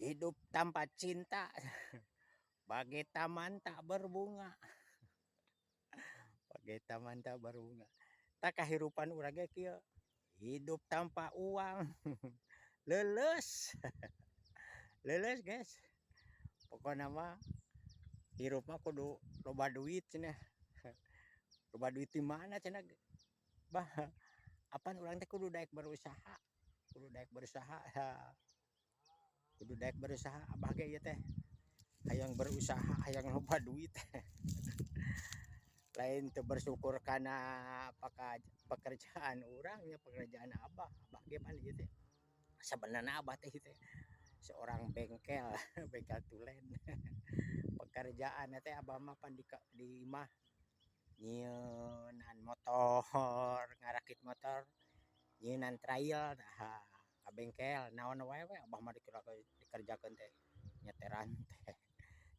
Hidup tanpa cinta bagai taman tak berbunga. Bagai taman tak berbunga. Tah, kahirupan urang ge kieu. Hidup tanpa uang leuleus. Leuleus, guys. Pokona mah hirup mah kudu loba duit cenah. Loba duit di mana cenah? Bah, apan urang teh kudu daek berusaha. Kudu daek berusaha. Kudu daek berusaha. Abah ge ieu teh hayang berusaha, hayang loba duit. Lain teu bersyukur kana pekerjaan urang nya, pekerjaan abah. Abah ge pan ieu teh sabenerna abah teh ieu teh seorang bengkel, bengkel tulen. Pekerjaan teh abah mah pan di imah nyieunan motor, ngarakit motor, nyieunan trail, tah ka bengkel naon wae we abah mah dikerjakeun teh, nyetel rante,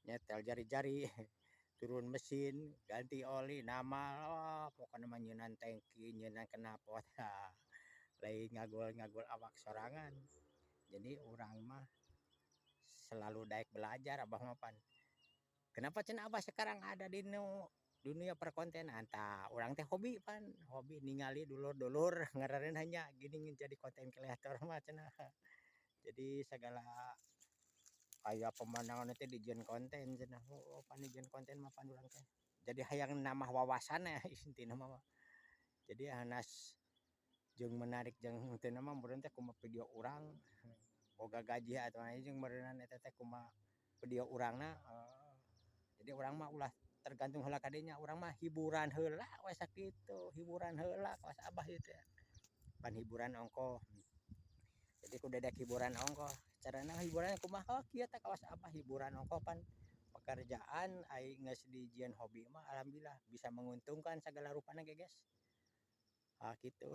nyetel jari-jari, turun mesin, ganti oli, namal, oh pokona mah nyieunan tangki, nyieunan knalpot. Lain ngagul-ngagul awak sorangan. Jadi urang mah selalu daek belajar abah mah pan. Kenapa cenah abah sekarang ada di nu dunia perkontenan? Tah, urang teh hobi pan, hobi ningali dulur-dulur ngaranna nya geuning jadi konten kreator mah cenah. Jadi sagala aya pemandangan teh dijieun konten cenah. Oh, pan dijieun konten mah pan urang teh. Jadi hayang nambah wawasan ya intina mah. Jadi hanas jeung menarik jeung henteu mah meureun teh kumaha video urang boga gaji atuh jeung meureunan eta teh kumaha video urangna. Jadi urang mah ulah tergantung heula ka dinya, urang mah hiburan heula we sakitu, hiburan heula kawas abah ieu teh. Pan hiburan ongkoh. Jadi kudu daek hiburan ongkoh. Carana hiburan kumaha? Oh, kieu teh kawas abah hiburan ongkoh pan pekerjaan ai geus dijieun hobi mah alhamdulillah bisa menguntungkan sagala rupana ge, guys. Ah, kitu.